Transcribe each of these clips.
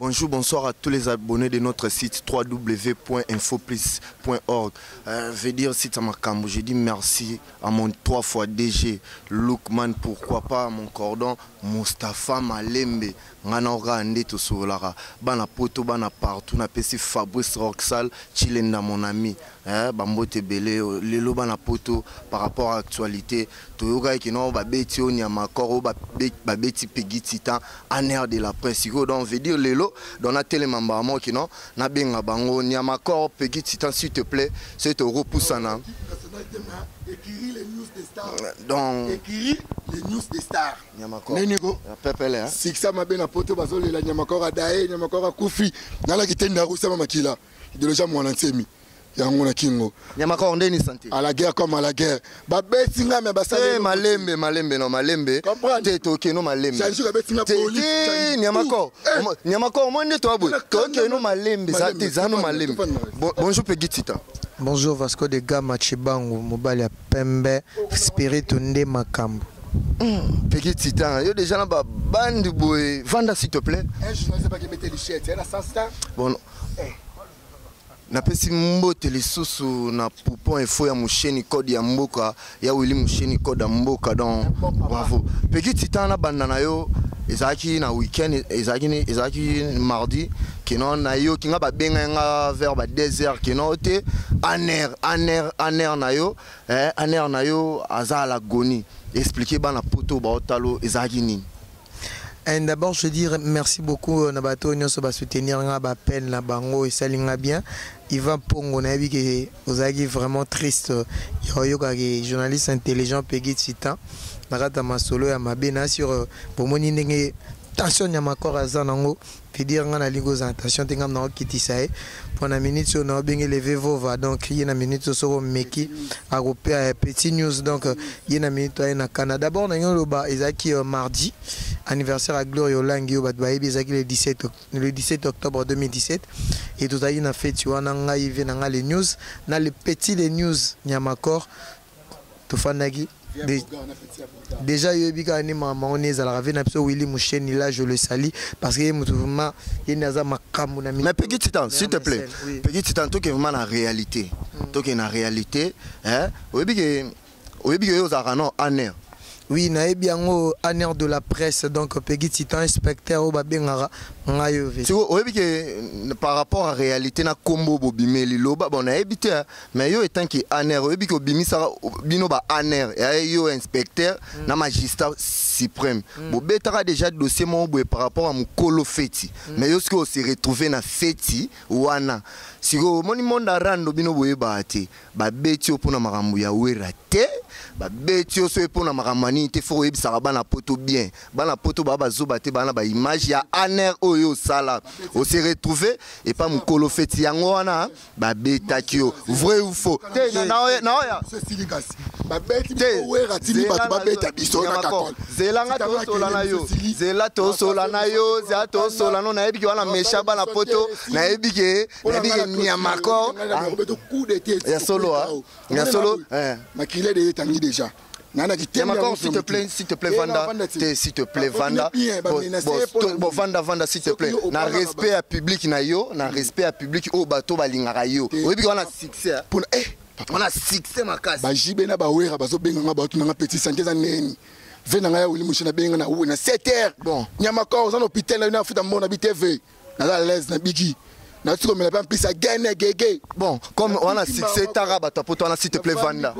Bonjour, bonsoir à tous les abonnés de notre site www.infoplus.org. Veut dire site à Makambo, je dis merci à mon 3 fois DG Lookman, pourquoi pas à mon cordon Mustapha Malembe, ngana oka nde tosololaka bana poto bana partout na pesi Fabrice Roxal Chilenda mon ami, hein, bambote ebele lelo bana poto par rapport à actualité toyokaki kino babeti oyo nyama kor oyo babeti Peggy Titan ANR de la presse sikoyo. Donc veut dire lelo donc natelema mbala moko kino nabenga bango nyama kor Peggy Titan, s'il te plaît, soki tokopusana. Donc écurie les news des stars. Nyama kor. Nini ko? Ya pepele, hein? Sikisa mabe na poto bazolela nyama kor adaye, nyama kor akufi nalaki te ndarusama makila idéologie ya mwana nsemi yango na kingo. Nyama kor, ndeni santé? À la guerre comme à la guerre, babeti nga me basali. Eh, malembe malembe, no malembe. Comprendre? Te tokeno malembe. Change babeti nga Te poli. te nyama kor. Eh. Nyama kor, mo nde to aboy. Na Tokeno malembe za te zano malembe. Bonjour Peggy Titan. Bonjour Vasco de Gama Chibangu, mobali ya pembe, spirit nde makambo. Peggy Titan, yo déjà na ba bande boy, vanda s'il te plaît. Un journaliste pas qui mettait les chaises, na sens ça. Bon. Napesi mbote lisusu na poupon efo ya mosheni code ya mboka ya Willy Mosheni code ya mboka, donc bravo Peggy Titan. Na banda na yo ezalaki na week-end, ezalaki mardi kino nayoki nga babengai nga vers ba 2 heures kino te ANR ANR ANR na yo, eh, ANR na yo aza à l'agonie. Expliquer bana poto baotalo ezalaki nini? Et d'abord, je dis merci beaucoup na bato nyonso ba soutenir nga ba peine na bango esali nga bien. Ivan Pongo nayebi ke ozalaki vraiment triste ya oyoka ke journaliste intelligent Peggy Titan na kati ya masolo ya mabe na sur bomoni ndenge tension ya makor aza nango. Veut dire nga nalingi kozala tension te, nga na okitisa ye mpo na minute oyo naobenge leve vova. Donc ye na minute oyo soko omeki akopea petit news. Donc ye na minute aye na kana. D'abord nangi oloba ezalaki mardi, anniversaire ya Gloria Olangi oyo bato bayebi, ezalaki le 17 octobre 2017 et tozalaki na feti wana. Ngai ve na ngai le news na le petit le news Nyamakor tofandaki. Déjà yoyebi kaka nde makambo yango nde ezalaka. Ve na biso Willy Musheni, là je le salue parce que ye moto vraiment ye nde aza makambo na Mais Peggy Titan, s'il te plaît. Oui. Peggy Titan, toke vraiment na réalité, toke na réalité, hein, oyebi ke yo ozalaka no ANR. Oui, nayebi yango, ANR de la presse. Donc Peggy Titan, inspecteur oyo babengaka ngai oyo. Siko oyebi ke par rapport à réalité na kombo bobimeli loba, bon, nayebi te, hein, mais yo etant que ANR oyebi ke obimisaka bino ba ANR ya yo inspecteur na magistrat suprême, bobetaka déjà dossier moko boye par rapport à mokolo feti. Mais yo soki ose retrouve na feti wana, sikoyo omoni monde arando bino boyebaka te babeti yo mpona makambo ya wera te, babeti yo soki mpona makambo ya nini te. Fo koyebisaka bana poto bien, bana poto baa bazoba te, baa na baimage ya ANR oyo osala, ose retrouve epa mokolo feti yango wana babetaki yo. Vrai ou faux? Te naoya. Cecili kasi babeti Te, wera tini zela bato babeta biso na kakol. Zela nga tosola na yo, zela tosola na yo, zela tosola no. Nayebi ke wana mesha bana poto, nayebi ke Nyamakor ya solo, ah. Ya solo, eh. Makila de etangi déjà. Nyamakor, s'il te plaît, s'il te plaît, vanda te, s'il te plaît, vanda. Bon, vanda, vanda, s'il te plaît, na respect ya public na yo, na respect ya public oyo bato balingaka yo. Oyebi ke wana succès, ah. Mpona eh. Wana succès makasi. Bajibe na bawera bazobenganga bato nanga petit santé eza neni ve na ngai ya wili moshi nabenga na na 7 heures. Bon. Nyamakor oza na hôpital na yo nafuta mbongo na bi tv, naza à l'aise na biki nati komela mpe mpisa gene gege. Bon, comme wana succès tara bato ya poto wana, s'il te plaît, vanda.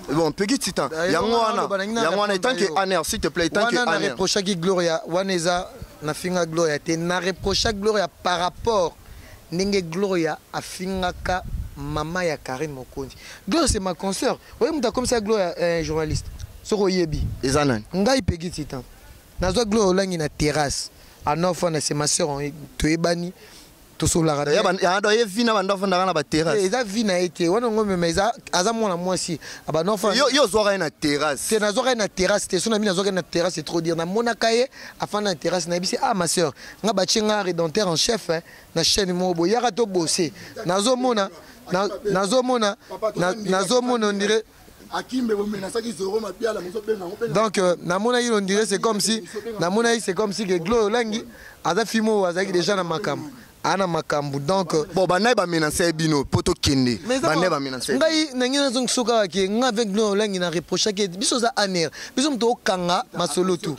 Bon, Peggy Titan, yango wana, yango wana etant que ANR, s'il te plaît, etant que wana na ANR. Reprochaki Gloria wana eza nafinga Gloria te, na reprocha Gloria par rapport ndenge Gloria afingaka mama ya Karine Mokonzi. Gloria, c'est ma consoeur. Oye moto akomisa Gloria journaliste soki oyebi. Eza nani? Ngai Peggy Titan nazwa Gloria Olangi na terrasse anofana, c'est ma sœur, toyebani, tosolaka. Ya ye vi na bando afandaka na baterrasse. Eza vi na ye te wana ngo mema eza aza mwana mwasi abanofa. Yo ozwaka ye na terrasse? Te, nazwaka ye na terrasse te. So na mi nazwaka ye na terrasse, c'est trop dire. Namonaka ye afanda na terrasse, nayebisi: "Ah, ma sœur, nga batie nga rédacteur en chef, hein, na chaîne moko boye, yaka tobose." Nazomona nazomona on dirait Akimbe bomenasaki Zoro Mabiala, mozobenga yango. Donc namonaki, on dirait, c'est comme si namonaki, c'est comme si que Glo Olangi aza film oyo azalaki déjà na makambo, aa na makambo, donc Bon, bandai bamenase bino mpo tokende, bandai bamenase. Ngai ndenge nazongisa kaka ke nga avec Glo Olangi na reprochaki biso, oza ANR, biso moto okanga masolo tu,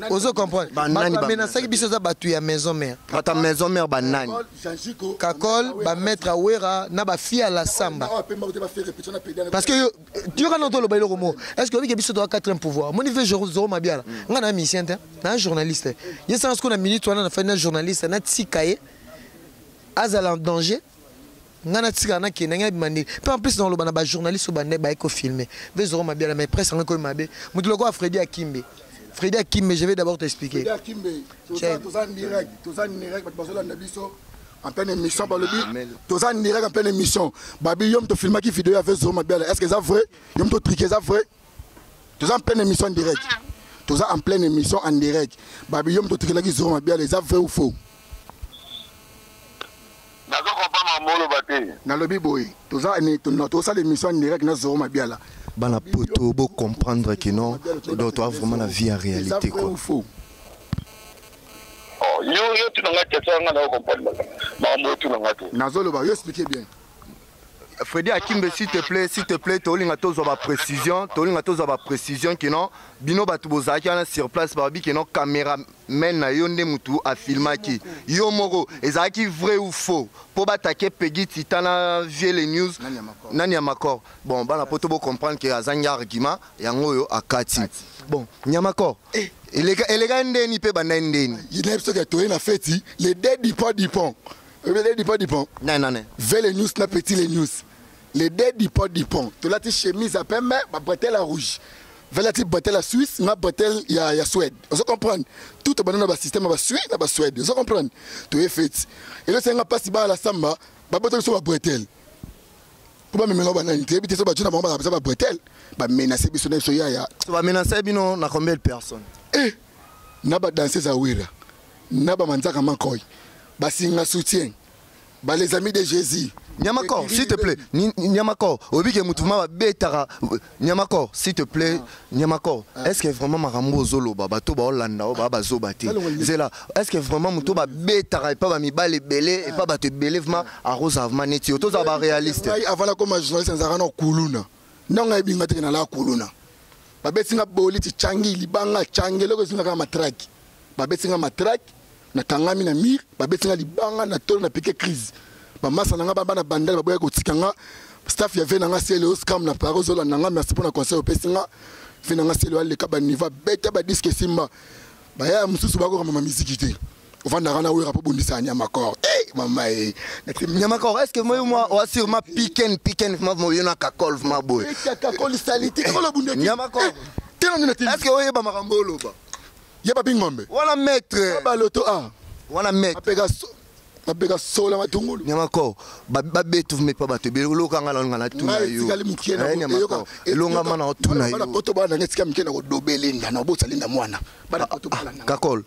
ozo comprendre. Banani? Bamenasaki biso, eza bato ya maison mère. Bato ya maison mère banani? Kakol, bamaître Awera na bafille ya la samba, parce que yoka na toloba eloko moko. Est ce que obike biso toa quatrième pouvoir? Moni ve Zoro Mabiala, nga na musicien te, na journaliste. Ye sanga sikoyo na minute wana nafandi na journaliste, natika ye azala en danger, nga natikala nakende, ngai abima ndenge. Mpe en plus naloba na bajournaliste oyo bande baye kofilme ve Zoro Mabiala, mais presse yango ekoyi mabe. Moto lokola Fredi Akimbe, Fredi Akimbe, je vais d'abord t'expliquer. Toza direct, toza direct, bato bazolanda biso en pleine émission. Balobi toza direct en pleine émission. Babi yo moto filmaki vidéo ya ve Zoro Mabiala, est ce que eza vrai? Yo moto trike, eza vrai? Toza en pleine émission en direct, toza en pleine émission en direct. Babi yo moto trikelaki Zoro Mabiala, eza vrai ou faux? Nazo comprendre moloba te. Nalobi boye, toza tosala émission en direct na Zoro Mabiala. Bana poto, bo comprendre que non, donc toi vraiment la vie en réalité quoi. Ou faux? Oh, yo yo tunanga question, nga na comprendre makambo otunanga te. Nazoloba, yo expliquer bien. Freddy Akimbe, s'il te plaît, s'il te plaît, tolinga tozwa ba précision, tolinga tozwa ba précision que non, bino bato bozalaki wana sur place, babi que non, caméraman na yo nde mutu afilmaki. Yo moko, ezalaki vrai ou faux? Po batake Peggy Titan na Vieux les News, nani ya makor. Bon, bana poto bo comprendre que azangi argument, yango oyo akati. Bon, Nyamakor. Eleka eleka ndeni pe banda ndeni. Il est soki toye na feti, les deux dipon dipon. Les deux dipon dipon. Nani nani? Ve les News na Petit les News. Les deux dipon dipon. Tolati chemise ya pembe, ba bretelle ya rouge. Velati bretelle ya Suisse, na bretelle ya Suède. Ozo comprendre? Tout bana na ba système ba Suisse na ba Suède. Ozo comprendre? Toye feti. Et là c'est nga pasi ba la samba, ba boto so ba bretelle. Po ba memela ba nani te, yebi te so ba tuna bango ba ba bretelle. Ba menacer biso na biso yaya. So ba menacer bino na combien de personnes? Eh, na ba danseuse Awira, na ba manzaka makoy. Basinga soutien. Ba les amis de Jésus. Nyamakor, s'il te plaît. Nyamakor, obi ke mutu ma betara. Nyamakor, s'il te plaît. Nyamakor, est-ce que vraiment makambo ozoloba bato ba Hollanda o ba bazoba te? Zela, est-ce que vraiment mutu ba betara et pas ba mibale ebele et pas bato ebele vraiment arose vraiment neti yo toza ba réaliste. Ngai avant la comme journaliste nzaka na kuluna. Ndonga ebinga te na la kuluna. Ba betinga boli ti changi libanga changi eloko ezinga kaka matraque. Ba betinga matraque nakangami na mire, babetinga libanga na tolo, na piqué crise. Bamasa na nga bana bandale baboya kotika nga. Staff ya ve na nga sele oscam na Paris ozolanda nga, merci mpona conseil opesi nga. Ve na nga sele aleka baniveau, abeta badisque esimba. Baya mosusu bakokama miziki te, ovandaka na Wera mpo bondisa Nyamakor. Eh, mama e. Nyamakor, est ce que moi moi oassurement piken piken moi yo na Kakol vraiment boye? Kakol salite, Kakol obundaki. Nyamakor. Tena. Est ce que oyeba makambo oloba? Yeba bingombe. Wana maître. Baloto a. Wana maître. Apeka sola matungulu. Nyamakor, babetu me pa bato ebele olokanga na nga na tuna yo. Etikali mokie. Nyamakor, elongama na otuna yo. Bana poto bana nanga etika mike na kodobelinda na obotisa linda mwana. Bana poto bana nanga. Kakol,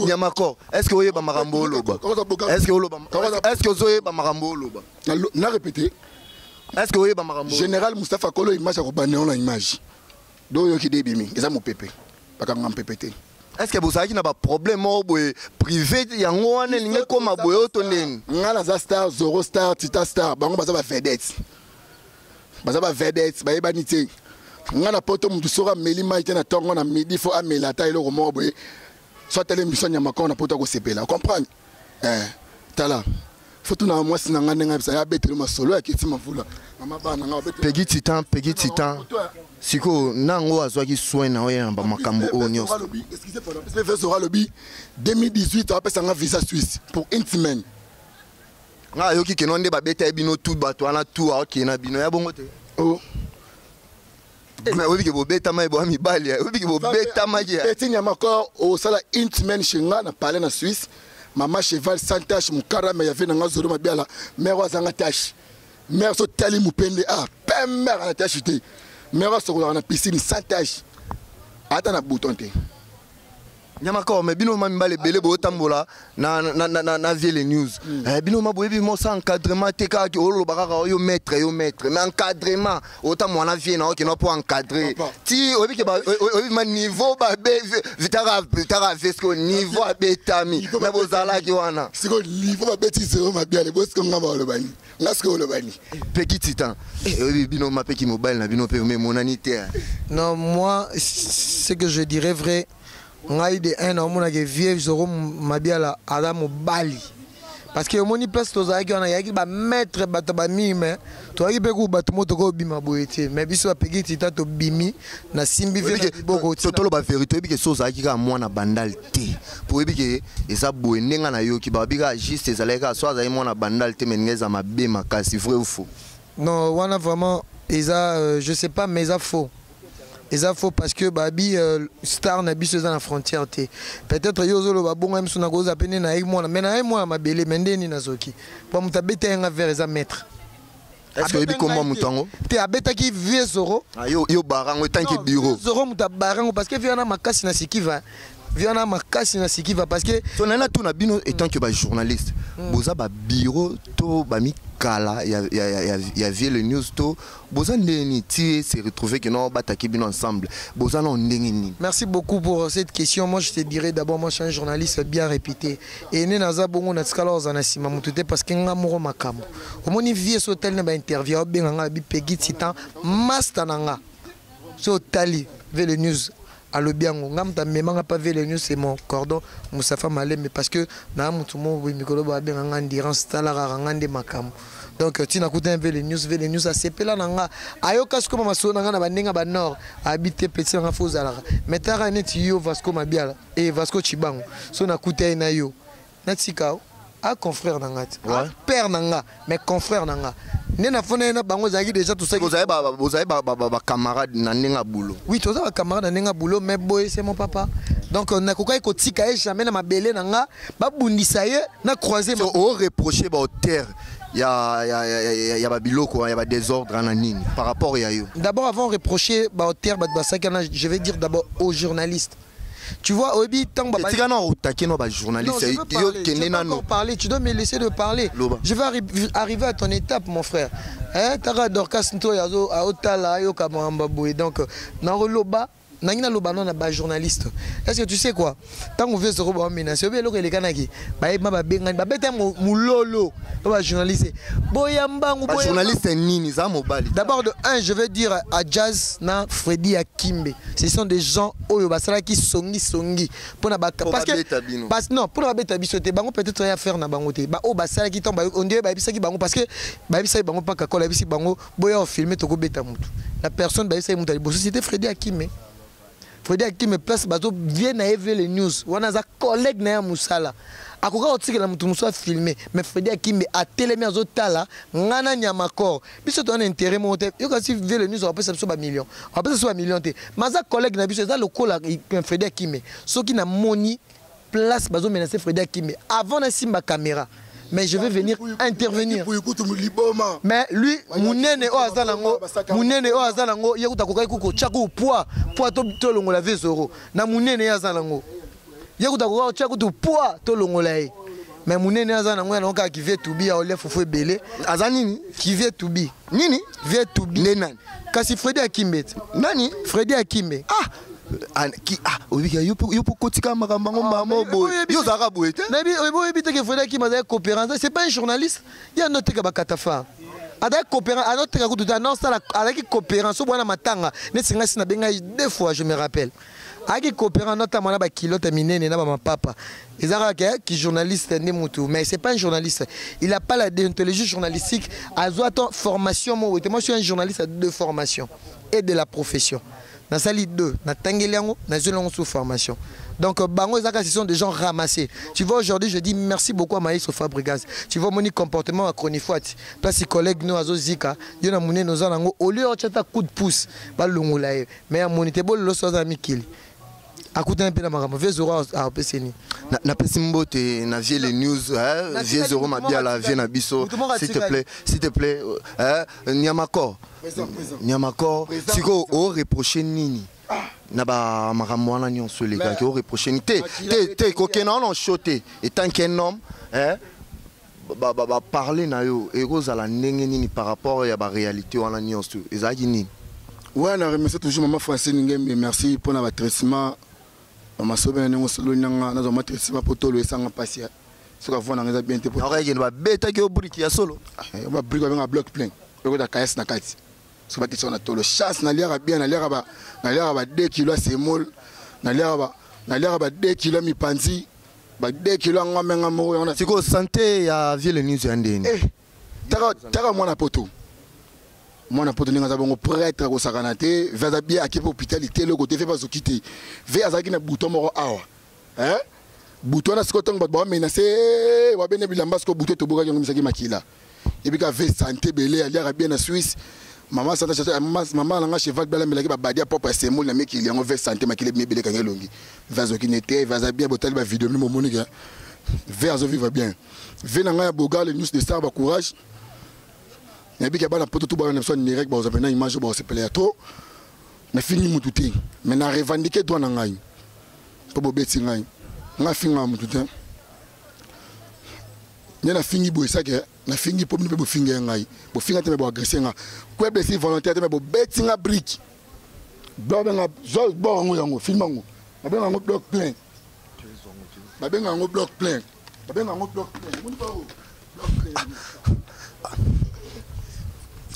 Nyamakor, est ce que oyeba makambo oloba? Est ce que oloba, est ce que ozoyeba makambo oloba? Na répété. Est ce que oyeba makambo? Général Moustapha Kolo, image ya kobanda na image. Do oyoki de ebimi, eza mopepe. Bakanga mpepe te. Est ce que bozalaki na baproblème moko boye privé, yango wana elingi ekóma boye oyo to ndeni? Nga naza star, Zoro star, Tita star, bango baza bavedette. Baza bavedette, bayebani te. Nga na poto, mutu soki ameli mai te na ntongo, na midi fo amela ata eloko moko boye. So atali émission Nyamakor na poto akosepela. Comprendre? Eh, tala. Fo tuna mwasi na nga ndenge ayebisa ye abeteli masolo ya kiti mavula. Mama bana nga babeteli. Pegi Titan, Pegi Titan, sikoyo nango azwaki soin na oyo na bamakambo oyo nyonso. Zora alobi 2018 apesanga visa Suisse pour une semaine. Nga ayoki keno nde babeta ye bino tu bato wana tu aokende na bino ya bongo te. Oh. Mais oyebi ke bobetama ye boya mibali, oyebi ke bobetamaki. Petit Nyamakor osala une semaine chez nga na palais na Suisse. Mama cheval sans tache mokarame ya ve na nga Zoro Mabiala, mare oyo azanga tache. Mare so tali mopende a pembe na tache te. Mare asokolaka na piscine sans tache. Ata na bouton te. Nyamakor, mais bino ma mibale ebele botambola na Vieux News. Bino ma boyebi mosa encadrement te, kaka oloba kaka yo maître, yo maître, mais encadrement otambola na vieux na okende mpo encadrer ti oyebi ke oyebi ma niveau babe vitaka vitaka vesko niveau abetami, mais bozalaki wana. Sikoyo niveau babeti zero mabiale, bosiko nga balobani, nga sikoyo olobani. Peki Titan, oyebi bino mapeki mobile na bino mpe emonani te. Non, moi, ce que je dirais vrai, ngai de un, naomonaka vieux Zoro Mabiala aza mobali, parce que omoni place tozalaki wana, yaki bamaître, bato bamingi, mais tozalaki mpe ku bato mo tokobima boye te, mais biso bapeki Tita tobimi, nasimbi vieux na liboko. Toloba vérité, oyebi ke so ozalaki kaka mwana Bandal te, po oyebi ke eza boye ndenge nayoki babi kaka juste ezalaki kaka so azalaki mwana Bandal te, mais ndenge eza mabe makasi. Vrai ou faux? Non, wana vraiment eza je sais pas, mais eza faux, eza faux, parce que babi star na biso eza na frontière te. Peut-être yo ozoloba bongo, ye mosu nakoza mpe nde naye mwana, mais naye mwana mabele, mais nde nini nazoki po moto abeta ye nga vere eza maître. Est ce que oyebi kombo moto yango? Te, abetaki vieux Zoro. Ah, yo barango etanke bureau. Zoro moto abarango, parce que vieux wana makasi na sikiva, vieux wana makasi na sikiva, parce que so nana tuna bino étant que bajournaliste, boza babureau to bamikala ya Vieux le News to boza ndenge nini ti se retrouver ke no bataki bino ensemble, boza na ndenge nini? Merci beaucoup pour cette question. Moi, je te dirais d'abord, moi, je suis un journaliste bien réputé. Et né naza bongo na tikala oza na nsima motu te, parce que nga moko makambo. Omoni vieux so otali na bainterview, abenga nga bi Peggy Titan, master na nga. So otali Vele News alobi yango, nga moto amemanga pa Vele News, c'est mon cordon Moustapha Malembe, parce que na motu moko boye mikolo babenga nga endurance, tala kaka nga nde makambo. Donc ntina kuta Vele News, Vele News asepela na nga, ayoka sikoyo masolo na nga na bandenge banord abi te, petit na nga fo ozalaka, mais taka neti yo Vasco Mabiala e Vasco Chibango, so nakuta ye na yo natika a confrère na nga te, père na nga, mais confrère na nga nde nafona ye na bango ezalaki déjà tosaki. Bozali bacamarade na ndenge ya boulot? Oui, toza bacamarade na ndenge ya boulot, mais boye c'est mon papa, donc nakokaki kotika ye jamais na mabele na nga babundisa ye na croise. So oreproche baauteur ya babiloko ya badésordre na nini par rapport ya yo? D'abord, avant reprocher baauteur bato basaki wana, je vais dire d'abord aux journalistes, tu vois, oyebi ntango tika na otake no bajournaliste, yo kende nano. Parler, tu dois me laisser de parler. Loba. Je vais arriver à ton étape, mon frère, hein. Taka Dorcas ntoyo azo aotala ayoka makambo boye, donc nakoloba nangi naloba no na bajournaliste. Est ce que tu sais quoi, ntango vieux Zoro baomenase, oyebi eloko elekanaki, bayeba babengani, babeta mololo to bajournaliste boya mbangu. Bajournaliste nini, eza mobali. D'abord, de un, je veux dire à Jazz na Freddy Akimbe, ce sont des gens oyo basalaki songi songi mpona parce que parce non, mpona babeta biso te, bango peut-être ya faire na bango te, oyo basalaki ntango on dirait bayebisaki bango, parce que bayebisaki bango mpaka kola, bayebisi bango boya ofilme, tokobeta motu. La personne bayebisaki moto ya liboso, c'était Freddy Akime. Fredi Akime, place bazo vie na ye les news wana, aza collègue na ye ya mosala, akoka kotikela moto mosusu afilme, mais Fredi Akimbe atelemi azotala nga na nyama corps. Biso toza na intérêt moko te, yoka si vie news akopesa biso bamillion, akopesa biso bamillion te, mais aza collègue na biso, eza lokola Fredi Akimbe. Soki namoni place bazomenace Fredi Akimbe, avant nasimba caméra, mais je vais venir intervenir. Mais lui, munene oyo aza nango, munene oyo aza nango, ye kuta akokaki kotya ku poids poids tolongola vieux Zoro na munene ye aza nango, ye kuta akoka kotya kutu poids tolongola ye, mais munene aza nango ya nango kaka kivie tubi aolia fufu ebele. Aza nini? Kivie tubi. Nini? Vie tubi. Nde nani? Kasi Fredi Akimbe te. Nani? Fredi Akimbe. Ah, ah, oyebika yo mpo kotika makambo yango mbamo boye, yo ozalaka boye te. Nayebi, oyebi te ke Fredi Akimbe azali coopérant, c'est pas un journaliste, ye anoteka bakatafar, azalaki coopérant, anoteka kutu te, anosala, azalaki coopérant. So bwana matanga neti ngai si nabengai deux fois, je me rappelle, ayaki coopérant, notama na bakilote minene na bamapapa, eza kaka ki journaliste nde mutu, mais c'est pas un journaliste, il a pas la déontologie journalistique, azwa ton formation moko te. Moi, je suis un journaliste de formation et de la profession, nasali deux, natangeli yango, nazwi yango sous formation. Donc bango ezaka, ce sont des gens ramassés, tu vois. Aujourd'hui, je dis merci beaucoup à Maïs Fabregas, tu vois, moni comportement ya chronifoite, place collègue no azozika yo na monene oza nango, au lieu otiata coup de pouce balongola ye, mais amoni te bololo so aza na mikili, akutani mpe na makambo vieux Zoro apeseni. Napesi mbote na Vie les News, vieux Zoro Mabiala, vie na biso, s'il te plaît, s'il te plaît, Nyamakor, Nyamakor, sikoyo oreproche nini? Na bamakambo wana nyonso elekaki, oreproche nini te? Te te, kokende wana show te. Etant qu'un homme, eh, baparle na yo ekozala ndenge nini par rapport ya baréalité wana nyonso? Ezalaki nini? Ouais, na remercie toujours mama Francine Ngembe, merci mpona batraitement. Bamasobe na ndenge osololi nanga, nazwa ma traitement mpo tolo esanga mpasi. Soki avoi nanga eza bien te. Nakokende babetaki yo brique ya solo. Babrique babenga bloc plein, ekota kayasi na kati. Soki bakitisa na tolo, chance naliaka bien, naliaka ba 2 kilo ya semoule, naliaka ba 2 kilo ya mipanzi, ba 2 kilo ya ngamenga moko yango. Sikoyo santé ya vieux Le News ya ndeni? Taka mwana poto, mwana poto ndenge aza bongo, prêtre akosakana te. Ve aza bien, ake mpe hôpital te, eloko te. Ve bazoki te. Ve azalaki na bouton moko awa, bouton wana sikoyo, ntango bato bamenace, babene bilamba, sikoyo bouton etobokaki, yango emisaki makila. Ebika ve santé ebele, aliaka bien na Suisse. Mama santa, mama nanga cheval bala amelaki babadi ya propre ya semoule na mikili yango. Ve santé, makila ebimi ebele, ekanga elongi. Ve azoki ne te, ve aza bien. Botali bavideo mino, bomonike ve azovivre bien. Ve na ngai ya Bogar, Le News de Star, bacourage. Nayebiki ya bana poto tu bana na biso ya numérique, bakozwa mpena image oyo, bakosepela ya trop. Nafingi mutu te, mais na revendique droit na ngai mpo bobeti ngai. Ngai afingaka mutu te. Nde nafingi boye sake nafingi mpo bino mpe bofingi ya ngai, bofinga te, me boagresse nga kwe, blessure volontaire te, me bobeti nga brique. Bloc benga zwa bor yango, yango filme yango, babenga yango bloc plein, babenga yango bloc plein, babenga yango bloc plein. Omoni bao bloc plein.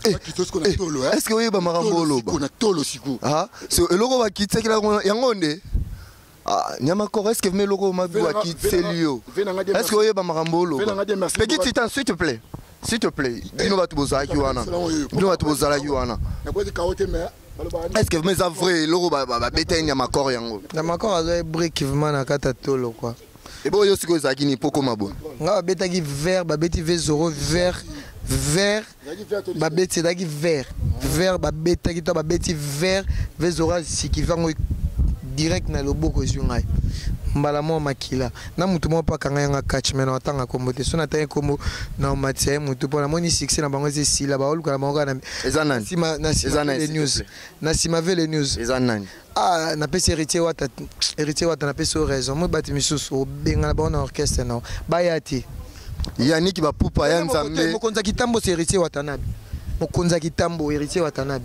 Est ce que oyeba makambo oloba? Na tolo siko. Eloko bakitisaki yango nde nyama koro. Est ce que me eloko mabu akitiseli yo, est ce que oyeba makambo oloba? Petit Titan, s'il te plaît, s'il te plaît. Bino bato bozalaki wana, bino bato bozalaki wana, est ce que vraiment eza vrai eloko babetaki nyama koro yango? Nyama koro azwaki brique vraiment na kati ya tolo quoi. Ebo oyo sikoyo ezalaki nini mpo koma boye? Nga babetaki vert, babeti v zoro vert, vert babeti, ezalaki vert, vert babetaki to babeti vert. V zoro asiki vango direct na loboko, ezwi ngai mbala moko makila na motu moko mpo akanga yanga catch. Me na otanga kombo te, so natangi kombo na omatisa ye motu mpo namoni succès na bango eza esila, baoluka na bango kaka. Eza nani? Na nsima le news, na nsima ve le news. Eza nani? Ah, napesi Héritier Wata, Héritier Wata, napesi yo raison. Moi bato misusu obengana bango na orchestre nao baya te. Yaniki bapupa ya Nzambe. Mokonzi ya kitambo se Héritier Watanabe, mokonzi ya kitambo Héritier Watanabe,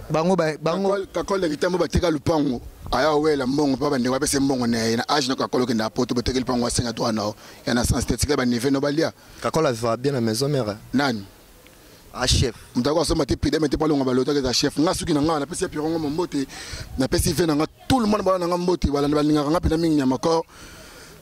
bango bango. Kakole kitambo bateka lupango, aya owela mbongo mpo bandeko bapesa mbongo na ye na age na kakole okende apoto, botekeli lupango, asenga droit nao ya na sens te. Tika baneve no balia. Kakola va bien na maison mère. Nani? A chef. Moto ako asomba te pideme te mpo alonga balotaka eza chef. Nga suki na nga, napesi ya pirongo mo mbote, napesi ve na nga, tout le monde bala na nga mbote, balanda balingaka nga mpena mingi. Nyama corps,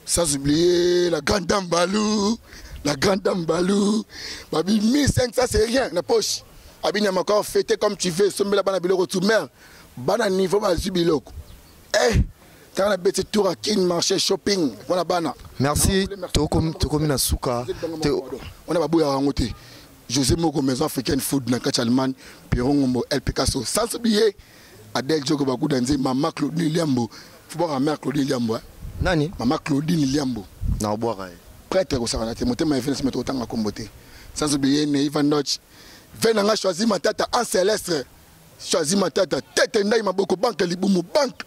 sans oublier la grande dame Balou, la grande dame Balou babi 1500 c'est rien na poche. Abi nyama corps, fêter comme tu veux, sombela bana biloko tu mère bana niveau bazwi biloko. Eh, tanga na beti tour à Kin marché shopping mpona bana. Merci, tokomi na suka. Wana baboyaka yango te. José Moko, Maison Africaine Food na kati Allemagne, Pierrot Ngombo, El Picasso, sans oublier Adèle Djoko Bakuda Nze, Mama Claudine Liambo. Faut boire mère Claudine Liambo, hein. Nani? Mama Claudine Liambo. Na obwaka ye. Prêtre kosakana te, motema evene sima totanga kombo te. Sans oublier Neiva Notch. Venanga choisi Matata en céleste. Choisi Matata, tete ndai maboko banque libumu banque.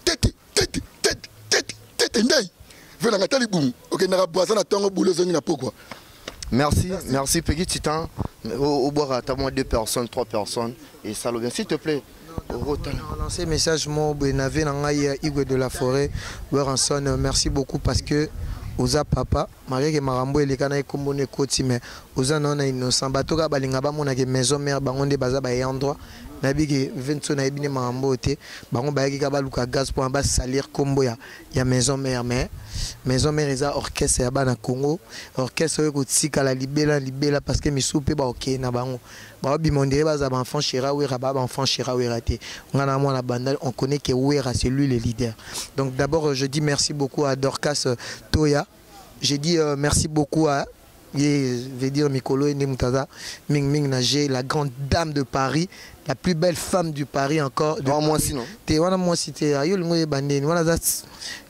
Tete tete tete tete tete ndai. Venanga ta libumu. Okendaka Brazza na tongo boulot zongi na pokwa. Merci, merci, Peggy Titan. Au boire à moi deux personnes, trois personnes. Et ça bien, s'il te plaît. Lancer message mo benave na ngai Igwe de la forêt Werrason, merci beaucoup parce que oza papa. Malgré que makambo eleka na ekombo no ekoti, mais oza nao na innocent. Bato kaka balinga bamonaka maison mère, bango nde baza baayant droit. Nayebi ke venso nayebi nde makambo oyo te. Bango bayaki kaka baluka gaz mpona basalir nkombo ya maison mère. Mais maison mère eza orchestre ya bana Congo, orchestre oyo ekotikala libela libela, parce que misusu mpe baokee na bango baobima ondire baza baenfant chéri Wera, baa baenfant chéri Wera te. Nga na mwana Bandal, on connaît que Wera, c'est lui le leader. Donc d'abord, je dis merci beaucoup à Dorcas Toya. J'ai dit merci beaucoup à Ye veut dire mikolo ye nde moto aza mingimingi na g, la grande dame de Paris, la plus belle femme du Paris encore de Wana mwasi, non? Te, wana mwasi te. Yo olingi oyeba ndeni wana aza.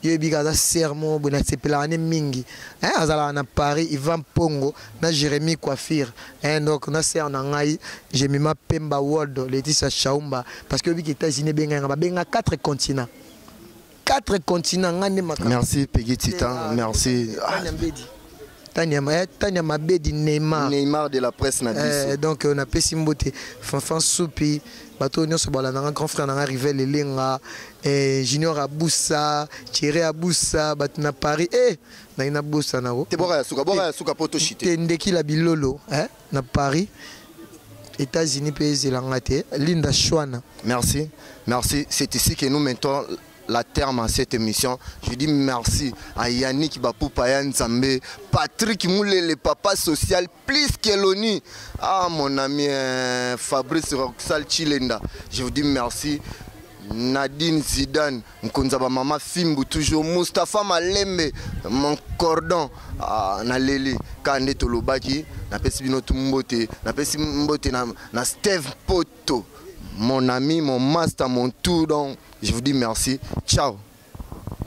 Yo oyebika aza ser moko boye, nasepelaka ne mingi. Hein, azalaka na Paris, Ivan Pongo na Jérémy Coiffure. Hein, donc na ser na ngai Jemima Pemba World, Laetitia Chaumba, parce que oyebiki États-Unis ebengai nga, babenga 4 continents, 4 continents, nga nde makambo. Merci Peggy Titan, merci. Tania Mbedi, Tania, Tania Mabedi, Neymar. Neymar de la presse na biso. Donc napesi mbote Fanfan Supi, bato oyo nyonso balandanga, grand frère nanga Rivel Elenga, Junior Abusa, Thierry Abusa, bato na Paris, nangi nabusa nango. Te, boka ya suka, boka ya suka po toshite. Te, Ndekila Bilolo, na Paris, États-Unis mpe ezelanga te, Linda Shwana. Merci, merci. C'est ici que nous mettons la terme à cette émission. Je dis merci à Yannick Bapoupa Nzambe, Patrick Moulele, papa social, plus Keloni. Ah, mon ami Fabrice Roxal Chilenda. Je vous dis merci. Nadine Zidane, Nkonzaba Mama Fimbu, toujours Mustapha Malembe, mon cordon, ah, na leli, Kande Tolobaki, na pesi bino mbote, na pesi mbote na Steve Poto, mon ami, mon master, mon tout, donc je vous dis merci. Ciao.